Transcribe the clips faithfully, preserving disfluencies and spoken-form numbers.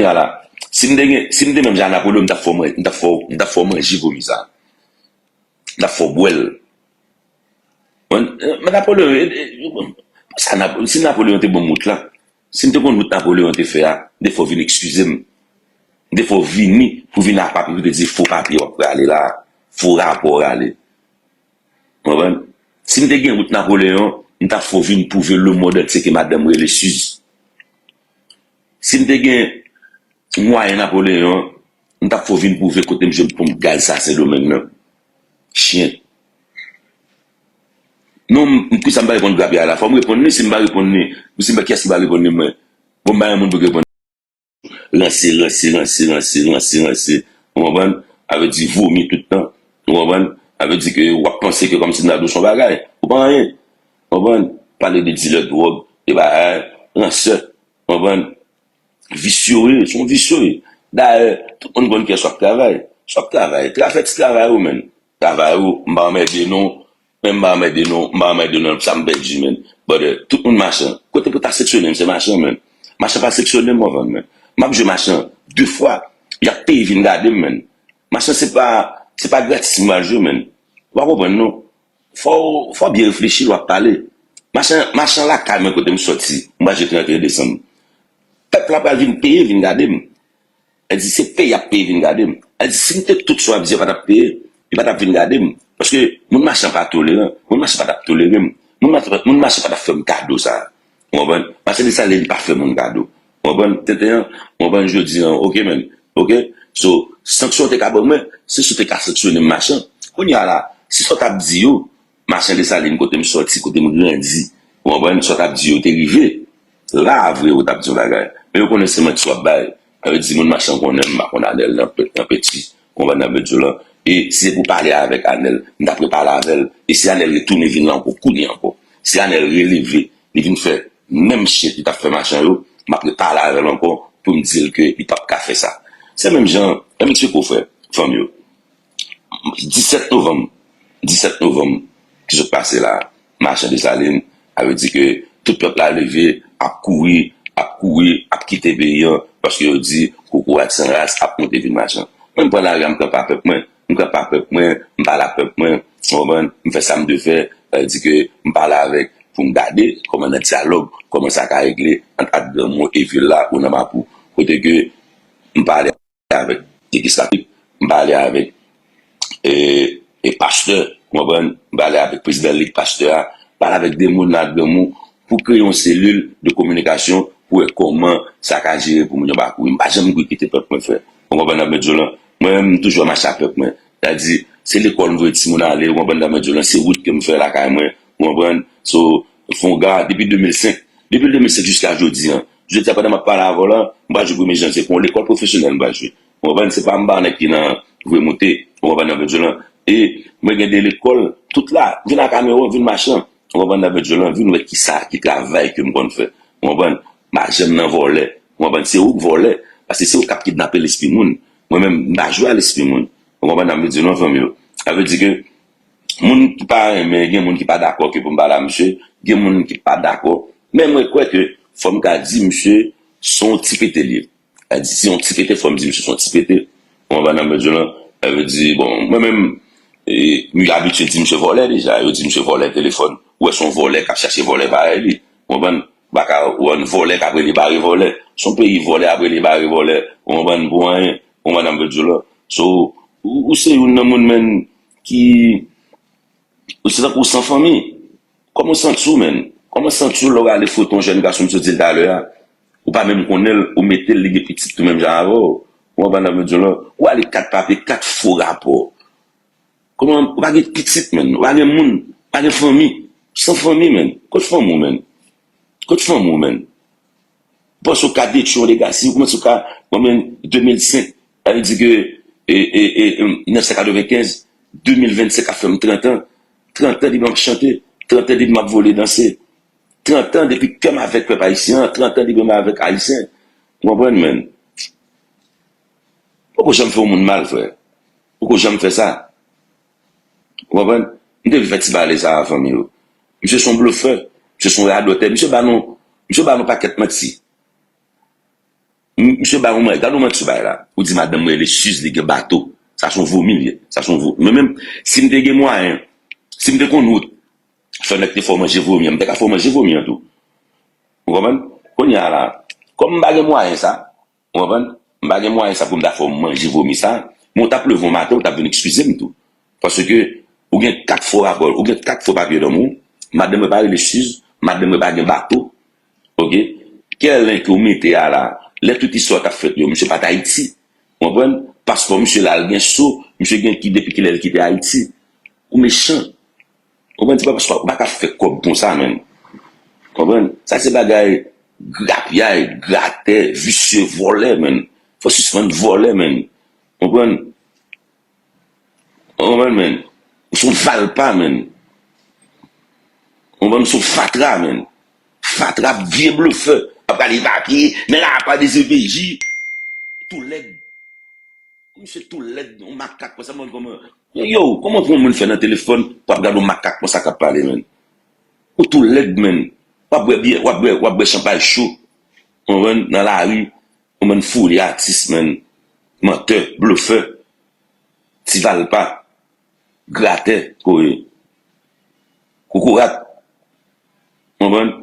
Kounye a la, si m te gen, si m te menm jan a Napoleon, m t ap fè w man-, m t ap fè w, m t ap fè w manje vomi sa. M t ap fè w bwè l. Men, men Napoleon, e, e, sa Nap-, si Napoleon te ban m wout la, si m te konn wout Napoleon te fè a, m te fè w vin eskize m. M te fè w vini pou vin ak papye, pou te di fo papye w ap prale la, fo rapò w rale. Ou konprann? Si m te gen wout Napoleon, m t ap fè w vin pwouve lemonn antye ke madanm rele Suze. Si m te gen mwayen Napoleon, m t ap fè w vin pwouve kote m jwenn ponp gaz sa Sendomeng nan. Chyen. Non, m, m, kisa m pa reponn grapya la? Fò m reponn li, si m pa reponn li, si m pa, kiyès ki pa reponn li, mwen? Bon, m pa gen moun pou reponn. Ranse, ranse, ranse, ranse, ranse, ranse. Ou konprann? Sa vle di vomi tout tan. Ou konprann? Sa vle di ke w ap panse ke kòmsi Nado se yon bagay. Ou pa anyen. Ou konprann? Pale de dilè dwòg, de bagay, ransè. Ou konprann? Visye w ye, se yon visye w ye. Dayè, tout moun konn kiyès w ap travay. Si w ap travay, tra-, fè ti travay ou, menn. Travay ou, m pa anmède nou, men m pa anmède nou, m pa anmède nou, sa m pèdi, menn. Brother, tout moun machan. Kote pou ta seksyone m, se machan, menn. Machan pa seksyone m, w konprann, menn. M ap jwe machan de fwa, y ap peye vin gade m, menn. Machan, se pa, se pa gratis m pral jwe, menn. Ou pa konprann, non? Fò, fò w byen reflechi lè w ap pale. Machan, machan lakay mwen kote m sòti, m pral jwe trannteyen desanm. Pèp la pral vin peye, vin gade m. Sa di se peye y ap peye vin gade m. Sa di si m te tout sa w ap di a pa t ap peye, yo pa t ap vin gade m. Paske moun machan pa toleran. Moun machan pa t ap tolere m. Moun machan, moun machan pa t ap fè m kado sa. Ou konprann? Machan Desalin pa fè moun kado. Ou konprann? Tenten an, ou konprann jodi an, oke, menn. Oke? So, sanksyon w te ka ban mwen, se si w te ka sanksyone m machan. Kounye a la, si sa w t ap di yo, machan Desalin, kote m sòti, kote m grandi. Ou konprann? Sa w t ap di yo te rive. La a vre, ou t ap di yon bagay. Men yo konnen se manti w ap bay. Sa vle di moun machan konnen m pa konn Anèl nan pe-, nan penti. Ou konprann sa m vle di w lan? E si se pou pale avèk Anèl, m t ap repale avè l. E si Anèl retounen vin la ankò, kounye a ankò. Si Anèl releve, li vin fè menm shit li t ap fè machan yo, m ap repale avè l ankò pou m di l ke li p ap ka fè sa. Se menm jan, e Meksiko frè, fanm yo. Disèt novanm, disèt novanm ki sot pase la, machan Desalin, sa vle di ke tout pèp la leve, ap kouri, ap kouri, ap kite peyi an, paske yo di kokorat san ras ap monte vin machan. Mwen, m pran lari a, m kanpe a pèp mwen, m kanpe a pèp mwen, m pale a pèp mwen, ou konprann? M fè sa m dwe fè, sa vle di ke m pale avèk pou m gade kòman nan dyalòg, kòman sa ka regle ant ak granmoun e vil la ou nan Mapou. Kote ke m pale avèk lejislatif, m pale avèk, e, e pastè, ou konprann? M pale avèk prezidan lig pastè a, pale avèk de moun nan granmoun pou kreye yon selil de kominikasyon pou wè kòman sa ka jere pou moun yo pa kouri. M pa janm kouri kite pèp mwen frè. Ou konprann sa m vle di w lan? Mwen menm, m toujou ap mache ak pèp mwen. Sa di, se lekòl m voye timoun ale, ou konprann sa m vle di w lan? Se wout ke m fè lakay mwen, ou konprann? So, Fonga, depi de mil senk, depi de mil senk jiska jodi an. Jodi a, pandan m ap pale avè w lan, m pral jwe premye janvye, se pou yon lekòl pwofesyonèl m pral jwe. Ou konprann? Se pa m pa nèg ki nan vre moute. Ou konprann sa m vle di w lan? E mwen gen de lekòl, tout la, vin ak Kamewoun, vin machan. Ou konprann sa m vle di w lan? Vin wè kisa ki travay ke m konn fè. Ou konprann? M pa janm nan vòlè. Ou konprann? Se ou k vòlè. Paske se ou k ap kidnape lespri moun. Mwen menm, m pa jwe a lespri moun. Ou konprann sa m vle di w lan, fanmi yo? Sa vle di ke moun ki pa renmen, gen moun ki pa dakò ke pou m pale a misye, gen moun ki pa dakò. Men mwen kwè ke fò m ka di misye se yon ti pete l ye. Sa di, se yon ti pete, fò m di misye se yon ti pete. Ou konprann sa m vle di w lan? Sa vle di, bon, mwen menm, e, m abitye di misye vòlè deja. Yo di misye vòlè telefòn. Ou wè se yon vòlè k ap chache vòlè parèy li. Ou konprann? Ou pa ka wè yon vòlè k ap rele bare vòlè. Se yon peyi vòlè ap rele bare vòlè. Ou konprann? Pou anyen. Ou konprann sa m vle di w lan? So, ou, ou se youn nan moun, menn, ki, ou se tankou w san fanmi. Kòman w santi w, menn? Kòman w santi w lè w ale foto yon jèn gason, m sot di l talè a? Ou pa menm konnen l, ou mete l, li gen pitit tou menm jan avè w. Ou konprann sa m vle di w lan? Ou ale kat papye, kat fo rapò. Kòman, ou pa gen pitit, menn? Ou pa gen moun? Ou pa gen fanmi? San fanmi, menn. Kot fanmi w, menn? Kot fanmi w, menn? Ou panse w ka detwi yon legasi? Ou panse w ka, mwen menm, de mil senk, sa vle di ke, e, e, e, e, mil nèf san katrevenkenz, de mil vennsenk ap fè m trant an. Trant an depi m ap chante. Trant an depi m ap vole danse. Trant an depi kè m avèk pèp ayisyen an. Trant an depi m avèk ayisyen. Ou konprann, menn? Poko janm fè yon moun mal, frè. Poko janm fè sa. Ou konprann? M te vle fè ti pale sa a, fanmi yo. Misye se yon blofè. Misye se yon radòtè. Misye ba nou, misye ba nou pakèt manti. M- Misye bay yon manti, gade yon manti bay la. Ou di madanm mwen rele Siz, li gen bato. Sa se yon vomi, li ye. Sa se yon vomi. Mwen menm, si m te gen mwayen, si m te konn wout, fè nèg te fè w manje vomi an, m te ka fè w manje vomi an tou. Ou konprann? Kounye a la, kòm m pa gen mwayen sa, ou konprann? M pa gen mwayen sa pou m ta fè w manje vomi sa, men w t ap leve yon maten, w t ap vin eskize m tou. Paske ou gen kat fo rapò, ou gen kat fo papye nan men w, madanm mwen pa rele Siz, madanm mwen pa gen bato, oke? Kèlen ke w mete a la, lè tout istwa t ap fèt yo, misye pa t Ayiti. Ou konprann? Paspò misye la, l gen so, misye gen ki depi kilè l kite Ayiti. Ou mechan. Ou konprann? Se pa paske ou pa ka fè kòb konsa, menn. Konprann? Sa se bagay grapyay, gratè, visye, vòlè, menn. Fò sispann vòlè, menn. Konprann? Konprann, menn? Ou se yon valpa, menn. Konprann? Ou se yon fatra, menn. Fatra, vye blofè. Ap gade papye, nèg la pa D C P J. Tou lèd. Misye tou lèd, yon makak konsa, mwen kòman. Yo, kòman pou yon moun fè nan telefòn pou ap gade yon makak konsa k ap pale, menn? Ou tou lèd, menn. W ap bwè byè, w ap bwè, w ap bwè chanpay cho. Konprann? Nan lari, yon bann fouri atis, menn. Mantè, blofè, ti valpa, gratè, kouri. Koukourat. Konprann?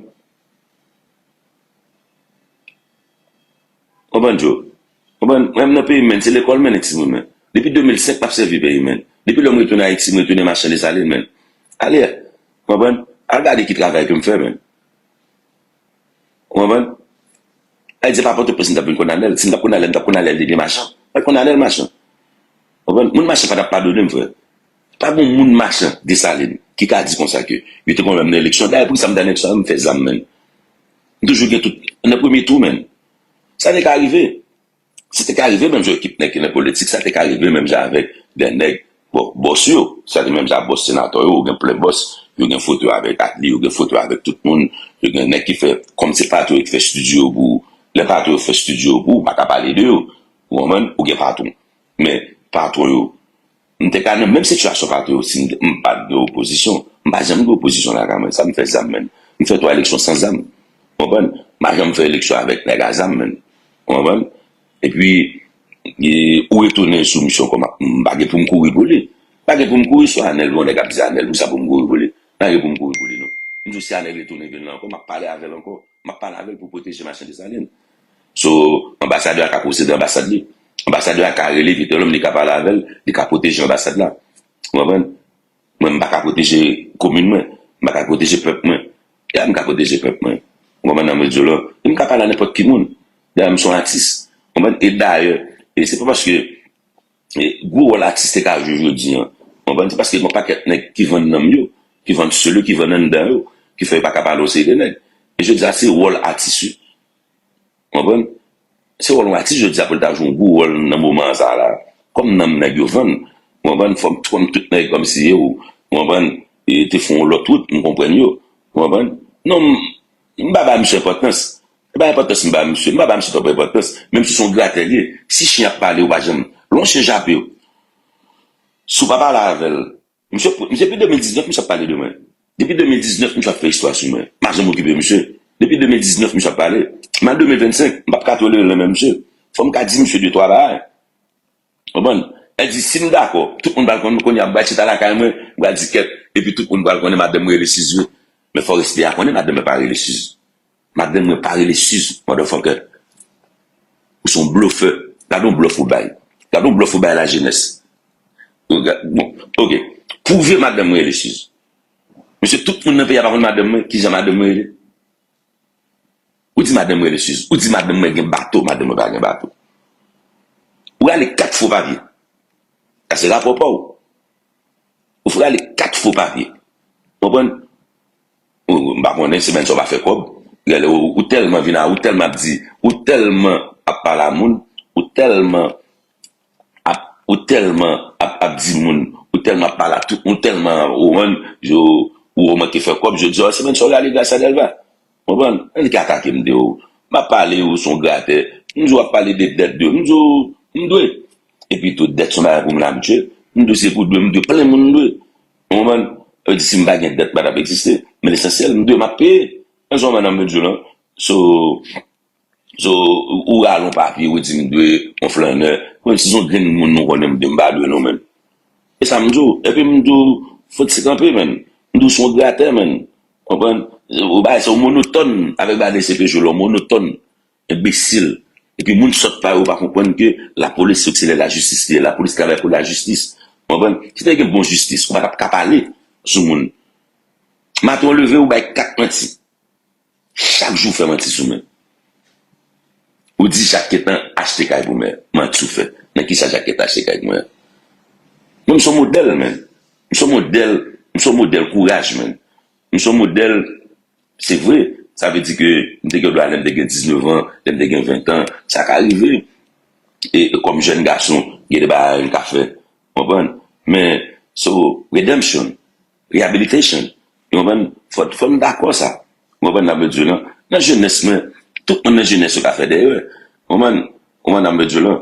Konprann, Joe? Konprann? Mwen menm nan peyi m, menn, se lekòl, menn, timoun, menn. Depi de mil senk, m ap sèvi peyi m, menn. Depi lè m retounen Ayiti, m retounen machann Desalin, menn. Ale, konprann? Al gade ki travay ke m fè, menn. Ou konprann? Sa vle di, se pa Pòtoprens m t ap vin konn Anèl. Si m t ap konn Anèl, m t ap konn Anèl depi machan. Mwen konn Anèl machan. Ou konprann? Moun machan pa t ap padone m, frè. Pa gen moun machan Desalin ki ka di konsa ke yo te konn wè m nan eleksyon. Dayè, poukisa m t nan eleksyon, m fè zam, menn. M toujou gen tout, nan premye tou, menn. Sa te ka rive. Sa te ka rive menm jan ekip nèg ki nan politik, sa te ka rive menm jan avèk de nèg, bon, bòs yo. Sa te menm jan bòs senatò yo, ou gen plen bòs, yo gen foto avèk Atli, yo gen foto avèk tout moun, yo gen nèg ki fè, kòm se patwon yo ki fè estidyo yo pou ou. Lè patwon yo fè estidyo yo pou ou, ou pa ka pale de yo. Ou konprann? Ou gen patwon. Men, patwon yo, m te ka nan menm sitiyasyon patwon yo si m, m pa t gen opozisyon. M pa janm gen opozisyon lakay mwen. Sa m fè zam, menn. M fè twa eleksyon san zam. Ou konprann? M pa janm fè eleksyon avèk nèg a zam, menn. Ou konprann? Epi, e, ou retounen sou misyon kòm m pa gen pou m kouri pou li. M pa gen pou m kouri sou Anèl, bon nèg ap di Anèl, poukisa pou m kouri pou li? M pa gen pou m kouri pou li, non. M di w si Anèl retounen vin la ankò, m ap pale avè l ankò. M ap pale avè l pou pwoteje machann Desalin. So, anbasadè a ka posede anbasad li. Anbasadè a ka rele Vitelhomme, li ka pale avè l, li ka pwoteje anbasad la. Ou konprann? Mwen, m pa ka pwoteje komin mwen. M pa ka pwoteje pèp mwen. Ya, m ka pwoteje pèp mwen. Ou konprann nan medyo la? E m ka pale a nenpòt ki moun. Dayè, m se yon atis. Ou konprann? E dayè, e se pa paske e, gwo wòl atis te ka jwe jodi an. Ou konprann? Se paske gen yon pakèt nèg ki vann nanm yo, ki vann sèl yo, ki vann anndan yo, ki fè yo pa ka pale yon seri de nèg. E jodi a, se wòl atis yo. Ou konprann? Se wòl yon atis jodi a pou l ta jwe yon gwo wòl nan moman an sa la. Kòm nanm nèg yo vann, ou konprann? Fò m, fò m tout nèg kòmsi yo, ou konprann? E te fè yon lòt wout, m konprann yo. Ou konprann? Non, m, m pa ba misye enpòtans. E pa enpòtans m ba misye, m pa ba misye twòp enpòtans. Menm si se yon gratè l ye, si chen ap pale, ou pa janm. Lè yon chen jape w, si w pa pale avè l, misye, misye depi de mil diznèf, misye ap pale de mwen. Depi de mil diznèf, misye ap fè istwa sou mwen. M pa janm okipe misye. Depi de mil diznèf, misye ap pale. M al de mil vennsenk, m p ap ka tolere l nan men misye. Fò m ka di misye de twa bagay. Konprann? Èl di, si m dakò, tout moun pral konn, kounye a m pral chita lakay mwen, m pral di kèt, epi tout moun pral konnen madanm mwen rele Siz vre. Men fò respè a konnen madanm mwen pa rele Siz. Madanm mwen pa rele Siz, motherfucker. Ou se yon blofè. Gade yon blòf ou bay. Gade yon blòf ou bay lajenès. Ou ga-, bon, oke. Pwouve madanm mwen rele Siz. Mesye, tout moun nan peyi a pa konn madanm mwen, kijan madanm mwen rele? Ou di madanm mwen rele Siz. Ou di madanm mwen gen bato, madanm mwen pa gen bato. Ou rale kat fo papye. Sa se rapò pa w. Ou rale kat fo papye. Konprann? Ou, m pa konnen, semèn sa w pa fè kòb. Rele ou, ou tèlman vin a, ou tèlman ap di, ou tèlman ap pale a moun, ou tèlman ap, ou tèlman ap, ap di moun, ou tèlman ap pale a tout, ou tèlman, ou konprann, yo, ou manke fè kòb, jodi a, semèn sa w rale Gracia Delva. Konprann? Ann ki atake m de ou. M ap pale ou se yon gratè. M di w ap pale de dèt de ou. M di w, m dwe. Epi tou, dèt se yon bagay pou moun abitye. M dwe se pou dwe, m dwe plen moun m dwe. Ou konprann? Sa vle di si m pa gen dèt, m pa t ap egziste. Men lesansyèl, m dwe, m ap peye. Mwen se yon manman m di w lan. So, So, ou rale yon papye, ou di m dwe yon flannè. Konn si se yon grenn moun nou konnen m dwe, m pa dwe non, menn. E sa m di w. Epi m di w, fout se kanpe, menn. M di w se yon gratè, menn. Konprann? Ou bay sa w monotòn avèk bagay de C P J la, w monotòn. Enbesil. Epi moun sòt parèy ou pa konprann ke lapolis se oksilyè lajistis li ye. Lapolis travay pou lajistis. Konprann? Si te gen bon jistis, ou pa t ap ka pale sou moun. Maten w leve, ou bay kat manti. Chak jou w fè manti sou mwen. Ou di Jacques Quentin achte kay pou mwen. Manti w fè. Nan kisa Jacques Quentin achte kay pou mwen? Mwen, m se yon modèl, menn. M se yon modèl, m se yon modèl kouraj, menn. M se yon modèl Se vre, sa vle di ke m te gen dwa lè m te gen diznèf an, lè m te gen ven an, sa ka rive. E, e kòm jèn gason, gen de bagay m ka fè. Konprann? Men, so, redemption, rehabilitation, ou konprann? Fò, fò n dakò sa. Ou konprann sa m vle di w lan? Nan jenès mwen, tout moun nan jenès yo ka fè dèyè. Ou konprann? Ou konprann sa m vle di w lan?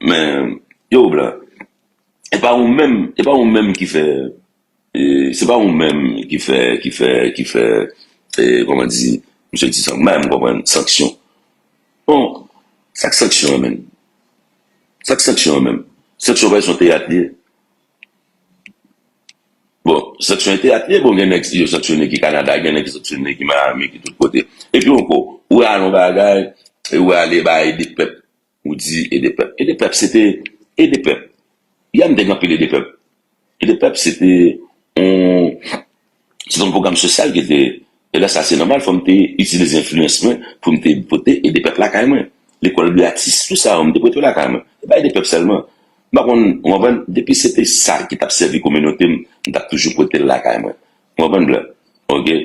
Men, yo, blan, e pa ou menm, e pa ou menm ki fè E, se pa ou menm ki fè, ki fè, ki fè, e, kòman di, misye di sa, m pa menm konprann, sanksyon. Bon, sa k sanksyon an menm? Sa k sanksyon an menm? Sanksyon pa se yon teyat li ye. Bon, sanksyon e teyat li ye, bon, gen nèg yo sanksyone ki Kanada, gen nèg ki sanksyone ki Miami, ki tout kote. Epi ankò, ou rale yon bagay, e ou ale bay de pèp, ou di ede pèp. Ede pèp, se te ede pèp. Yè m te gen anpil ede pèp. Ede pèp, se te yon, se te yon pwogram sosyal ki te, e lè sa se nòmal, fò m te itilize enfliyans mwen pou m te pote ede pèp lakay mwen. Lekòl gratis, tout sa yo, m te pote yo lakay mwen. E pa ede pèp sèlman. M pa konn, ou konprann, depi se te sa ki t ap sèvi kominote m, m t ap toujou pote l lakay mwen. Ou konprann, blan? Oke?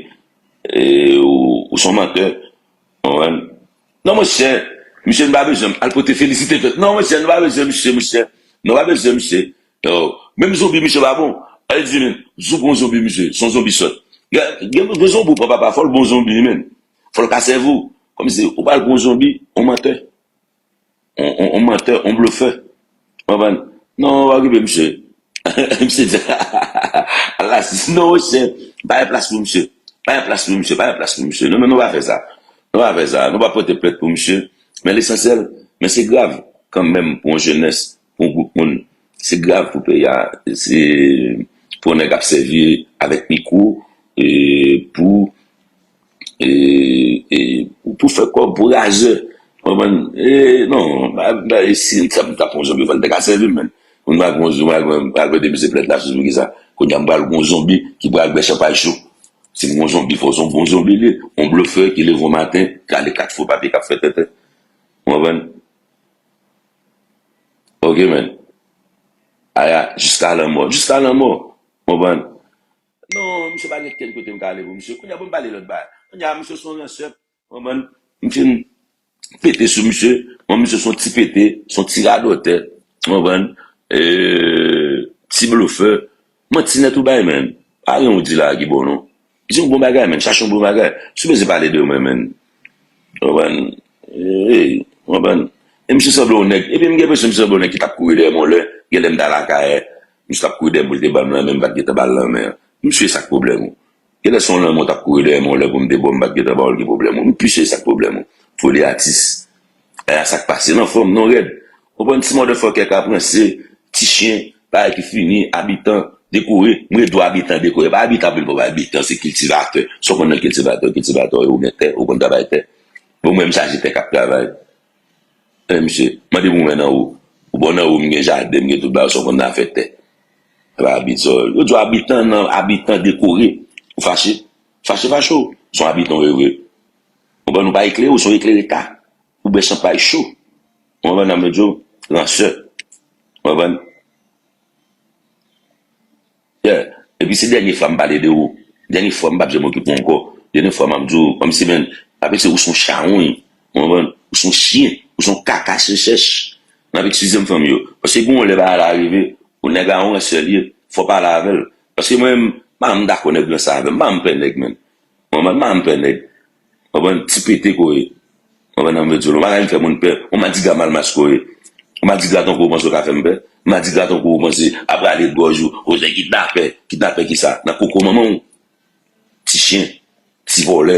E, ou, ou se yon mantè, ou konprann? Non, monchè, misye, nou pa bezwen al pote felisite fèt. Non, monchè, nou pa bezwen misye, monchè. Nou pa bezwen misye. Yo, menm zonbi, misye pa bon. Al di, men, sou pran zonbi, misye, se yon zonbi sòt. Gen, gen, gen zonbi, ou pran papa, fò l bon zonbi, men. Fò l ka sèvi w. Kòmsi, ou pral pran zonbi, yon mantè. On, on, on mantè, on blofè. Ou konprann? Non, pa okipe misye. Misye di, ala, non, monchè, pa gen plas pou misye. Pa gen plas pou misye, pa gen plas pou misye. Non, non, nou pa fè sa. Nou pa fè sa. Nou pa pote plent pou misye. Men lesansyèl, men se grav kanmenm pou yon jenès, pou yon gwoup moun. Se grav pou peyi a. Se pou yon nèg ap sèvi avèk mikwo, e, pou e, e, pou fè kòb, pou razè. Konprann? E, non, ba, ba, e si sa m ta pran yon zonbi, fò l te ka sèvi m, menn. Moun pral pran yon zonbi, pral pran, pral pran de misye plèt la, sou kisa? Kounye a, m pral pran yon zonbi ki pral bwè chanpay cho. Si m pran yon zonbi, fò se yon bon zonbi li ye. Yon blofè ki leve yon maten, ki ale kat fo papye k ap fè tenten. Ou konprann? Oke, menn. Aya, jiska lanmò. Jiska lanmò. Ou konprann? Non, misye pa gen kenn kote m ka ale pou misye. Kounye a pou m pale lòt bagay. Kounye a, misye se yon ransè, w konprann? M fin pete sou misye. Bon, misye se yon ti pete, se yon ti radòtè, w konprann? E, ti blofè. Manti nèt ou bay, menn. Pa gen ou di la ki bon, non. Di yon bon bagay, menn. Chache yon bon bagay. Sipoze pale de mwen, menn. Ou konprann? Ey, ou konprann? E misye sanble yon nèg. Epi m gen enpresyon misye sanble yon nèg ki t ap kouri dèyè m yon lè. Gen lè m t al Akayè. Misye t ap kouri dèyè m pou l te ban m lanmen, m pa t gentan ba l lanmen an. Misye, sa k pwoblèm ou? Genlè se yon lanmò t ap kouri dèyè m yon lè pou m te ba w, m pa t gentan ba w l, ki pwoblèm ou? Misye, sa k pwoblèm ou? Foli atis. E a sa k pase nan fòm, non, rèd. Ou konprann, ti motherfucker k ap ranse, ti chen, bagay ki fini, abitan, dekore. M rele w abitan dekore. Pa abitan pou l pa abitan, se kiltivatè. Sa w konn nan kiltivatè, kiltivatè, ou gen tè, ou konn travay tè. Bon, mwen, m chaje tè k ap travay. E, misye, mande pou mwen nan ou. Ou bon nan ou, m gen jaden, m gen tout bagay, sa w konn nan afè tè. E pa abit, sa, yo di w abitan nan, abitan dekore. Ou fache? Fache, fache w. Se yon abitan w ye vre. Ou konprann, ou pa eklere, ou se yon eklere ka. Ou bwè chanpay cho. Ou konprann sa m vle di w? Ransè. Ou konprann? Yeah. Epi se dènye fwa m pale de ou. Dènye fwa m p ap janm okipe w ankò. Dènye fwa m ap di w, kòmsi, men, apre se ou se yon chawony. Ou konprann? Ou se yon chen. Ou se yon kaka chèchèch. N ap eskize m fanmi yo. Paske gen yon lè bagay la rive, ou nèg la yon ransè li ye. Fò w pale avè l. Paske mwen menm, m pa janm dakò nèg ransè avè m. M pa janm pè nèg, menn. Ou konprann? M pa janm pè nèg. Ou konprann? Ti pete ko ye. Ou konprann sa m vle di w la? Ou pa ka vin fè moun pè. Yon madigra mal maskore. Yon madigra tankou w panse w ka fè m pè? Yon madigra tankou w panse ap rale gòj ou, ou se kidnapè. Kidnapè kisa? Nan koko manman w. Ti chen. Ti vòlè.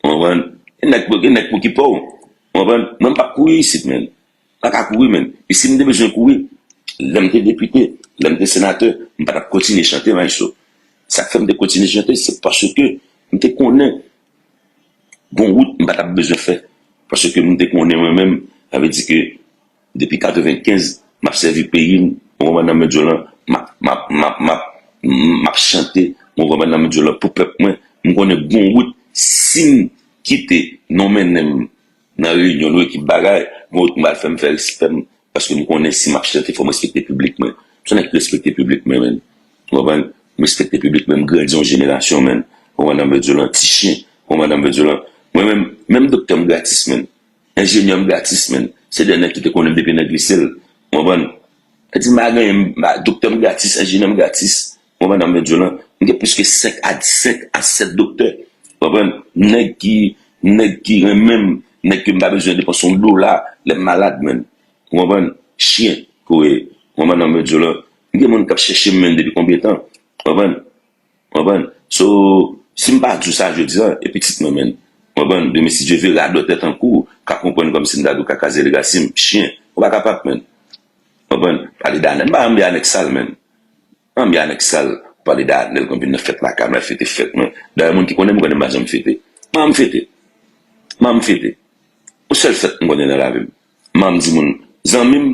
Ou konprann? Gen nèg pou, gen nèg pou ki pè w. Ou konprann? Mwen, m p ap kouri isit, menn. M pa ka kouri, menn. E si m te bezwen kouri, lè m te depite, lè m te senatè, m pa t ap kontinye chante, maestro. Sa k fè m te kontinye chante, se paske m te konnen gon wout m pa t ap bezwen fè. Paske m te konnen mwen menm, sa vle di ke depi katrevenkenz, m ap sèvi peyi m, ou konprann nan medyo lan, m ap, m ap, m ap, m ap, m ap chante, ou konprann nan medyo lan, pou pèp mwen. M konnen gon wout, si m kite non mennen m nan reyinyon, nou ekip bagay, gon wout m pral fè, m fè respè m, paske m konnen si m ap chante, fò m respekte piblik mwen. M se yon nèg ki respekte piblik mwen, menn. Ou konprann? M respekte piblik mwen, m grandi yon jenerasyon, menn. Ou konprann nan medyo lan, ti chen, ou konprann nan medyo lan. Mwen menm, menm doktè m gratis, menn. Enjenyè m gratis, menn. Se de nèg ki te konnen m depi nan lise l. Ou konprann? Sa di m pa genyen, m pa, doktè m gratis, enjenyè m gratis. Ou konprann nan medyo lan? M gen plis ke senk a, senk a sèt doktè. Ou konprann? Nèg ki, nèg ki renmen m, nèg ke m pa bezwen depanse yon dola lè m malad, menn. Ou konprann? Chen, kouri. Ou konprann nan medyo lan? M gen moun k ap chèche m, menn, depi konbyen tan? Ou konprann? Ou konprann? So, si m pa di w sa jodi a, e pitit mwen, menn. Ou konprann? Demen, si Dye vle, radòtè tankou w ka konprann kòmsi m ta di w kaka zele rasin, chen. Ou pa kapab, menn. Ou konprann? Pale de Anèl. M pa renmen de nèg sal, menn. M pa renmen de nèg sal. Ou pale de Anèl, konn vin nan fèt lakay mwen, fete fèt mwen. Dayè, moun ki konnen m, konnen m pa janm fete. M pa janm fete. M pa janm fete. Yon sèl fèt m konnen nan lavi m. M pa janm di moun, zanmi m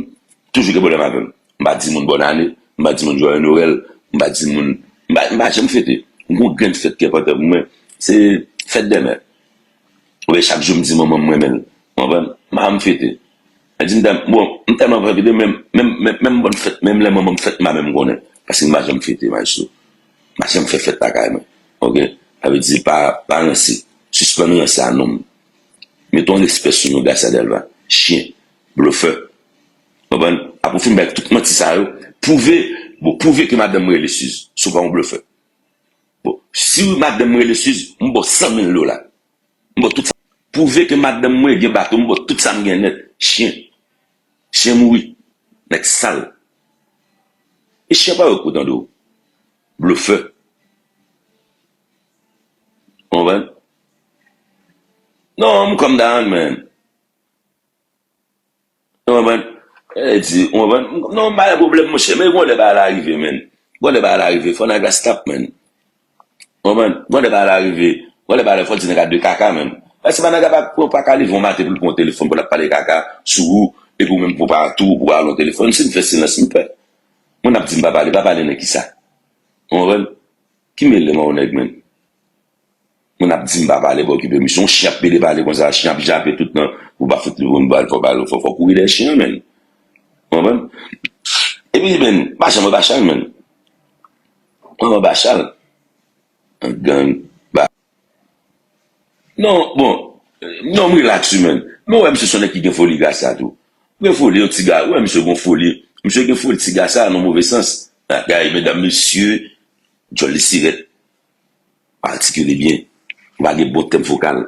toujou gen pwoblèm avè m. M pa di moun bòn ane, m pa di moun jwayè Nwèl, m pa di moun, m pa, m pa janm fete. M gon grenn fèt ki enpòtan pou mwen, se fèt dè mè. Oubyen chak jou m di manman m m renmen l. Ou konprann? M pa janm fete. Sa di m tèl-, bon, m tèlman pa fete, menm, menm, menm, menm bòn fèt, menm lè manman m fèt, m pa menm konnen. Paske m pa janm fete, maestro. M pa janm fè fèt lakay mwen. Oke? Sa vle di, pa, pa ranse. Sispann ranse a non m. Mete yon respè sou non Gracia Delva. Chen. Blofè. Konprann? Apre w fin bay tout manti sa yo, pwouve, bon, pwouve ke madanm m rele Suze. Si w pa yon blofè. Bon, si madanm m rele Suze, m ba w san mil dola. M ba w tout sa. Pwouve ke madanm mwen gen bato, m ba w tout sa m gen nèt. Chen. Chen mouri. Nèg sal. E chen pa yo kou tande w. Blofè. Ou konprann? Non, m calm down, man. Ou konprann? E di, ou konprann? Non, m pa gen pwoblèm, monchè, men gon lè bagay la rive, man. Gon lè bagay la rive, fò n a gas tap, man. Ou konprann? Gon lè bagay la rive, gon lè bagay la fò di nèg la de kaka, man. Paske pa nèg la pa, pa ka leve yon maten pou l pran yon telefòn, pou l ap pale kaka sou ou, epi ou menm pou pa tou, pou pa al yon telefòn. Si m fè silans, m pè. Moun ap di m pa pale, pa pale nan kisa? Ou konprann? Ki mele m a yon nèg, man? Moun ap di m pa pale, pa okipe misye. Yon chen ap pede pale konsa, chen ap jape tout nan, ou pa fout li pou m pale, fò pale, fò, fò kouri dèyè chen an, man. Ou konprann? Epi, man, pa janm anba chal, man. Ou anba chal. An gang, ba. Non, bon. Non, m relax, wi, man. Men w wè misye se yon nèg ki gen foli Gracia tou. Gen foli, yon ti ga, w wè misye gen foli. Misye gen foli ti Gracia, nan move sans. Bagay, medam, mesye, djòl li sirèt. Atikile byen. Ou pa gen bon tèm vokal.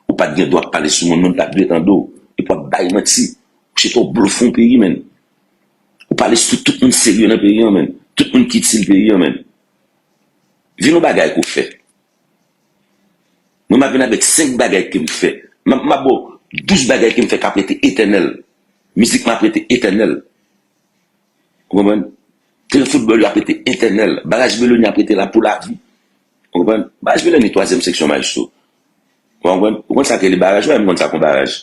Ou pa t gen dwa ap pale sou moun, moun t ap dwe tande w. Epi w ap bay manti. Ou chita w blofe yon peyi, man. Ou pale sou tout moun serye nan peyi an, man. Tout moun ki itil peyi an, man. Vin yon bagay ke w fè. Mwen, m ap vin avèk senk bagay ke m fè. M ap, m ap ba w douz bagay ke m fè k ap rete etènèl. Mizik mwen ap rete etènèl. Ou konprann? Teren foutbòl yo ap rete etènèl. Baraj Meloni ap rete la pou lavi. Ou konprann? Baraj Meloni, twazyèm seksyon, maestro. Ou konprann? Ou konn sa k rele baraj? Ou wè m konn sa k yon baraj.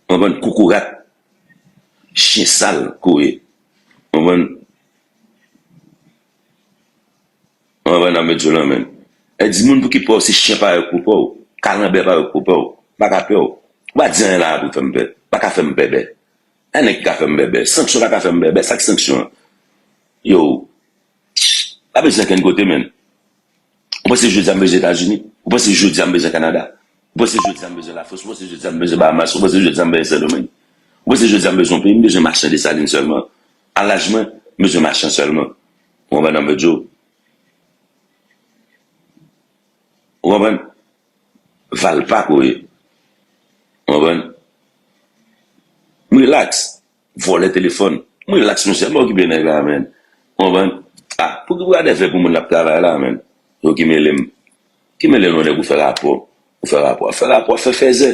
Ou konprann? Kokorat. Chen sal, kouri. Ou konprann? Ou konprann nan medyo lan, man. E di moun pou ki pè w, se chen parèy pou pè w. Kalanbè parèy pou pè w. Pa ka pè w. Ou pa di anyen la pou fè m pè. Pa ka fè m pè bè. E nèg ki ka fè m bèbè. Sanksyon pa ka fè m bèbè. Sa k sanksyon an? Yo. Pa bezwen kenn kote, man. Ou panse jodi a m bezwen Etazini? Ou panse jodi a m bezwen Kanada? Ou panse jodi a m bezwen Lafrans? Ou panse jodi a m bezwen Bahamas? Ou panse jodi a m bezwen Sendomeng? Ou panse jodi a m bezwen yon peyi? M bezwen machann Desalin sèlman. A laj mwen, m bezwen machann sèlman. Ou konprann nan medyo? Ou konprann? Valpa kouri. Ou konprann? M relax. Vòlè telefòn. M relax, monchè. M pa okipe nèg la, man. Ou konprann? Ah, pou ki bradè fè pou moun ap travay la, man? Yo ki mele m. Ki men lè nou nèg ou fè rapò, ou fè rapò, fè rapò, fè fèzè.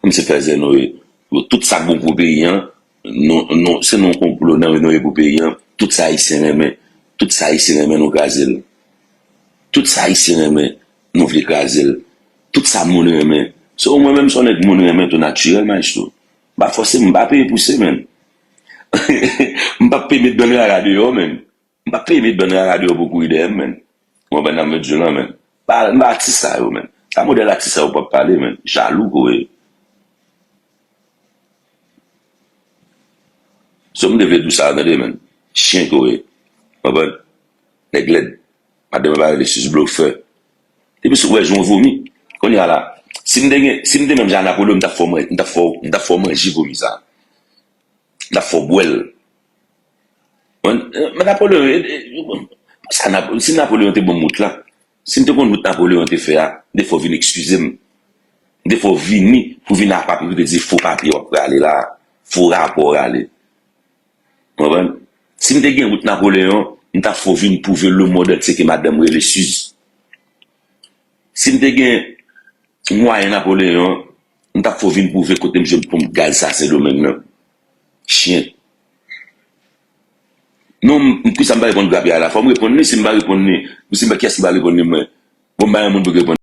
Kòm se fèzè nou ye. Yo, tout sa k bon pou peyi an, nou, nou, se nou konplo nan nou ye pou peyi an. Tout sa Ayisyen renmen, tout sa Ayisyen renmen nou kraze l. Tout sa Ayisyen renmen, nou vle kraze l. Tout sa moun renmen. So, mwen menm se yon nèg moun renmen tou natirèl, maestro. M pa fòse, m pa peye pouse, menn. M pa peye met bann rara deyò, menn. M pa peye met bann rara deyò pou kouri dèyè m, menn. Ou konprann sa m vle di w lan, menn? Pa, m pa atis sa yo, menn. Sa modèl atis sa yo p ap pale, menn. Jalou ke w ye. So m te vle di w sa, tande, menn. Chen ke w ye. Konprann? Nèg lèd. Madanm pa rele sis blofè. Depi sou wè jan w vomi. Kounye a la, si m te gen, si m te menm jan a Napoleon, m t ap fè w man-, m t ap fè w, m t ap fè w manje vomi sa. M t ap fè w bwè l. Men, men Napoleon, e, e, sa Nap-, si Napoleon te ban m wout la, si m te konn wout Napoleon te fè a, m te fè w vin eskize m. M te fè w vini pou vin ak papye, pou te di fo papye w ap rale la, fo rapò w rale. Ou konprann? Si m te gen wout Napoleon, m t ap fè w vin pwouve lemonn antye ke madanm rele Suze. Si m te gen mwayen Napoleon, m t ap fè w vin pwouve kote m jwenn ponp gaz sa Sendomeng nan. Chen. Non, m, m, kisa m pa reponn Grapyay la? Fò m reponn li, si m pa reponn li, si m pa, kiyès ki pa reponn li, mwen? Bon, m pa yon moun pou reponn.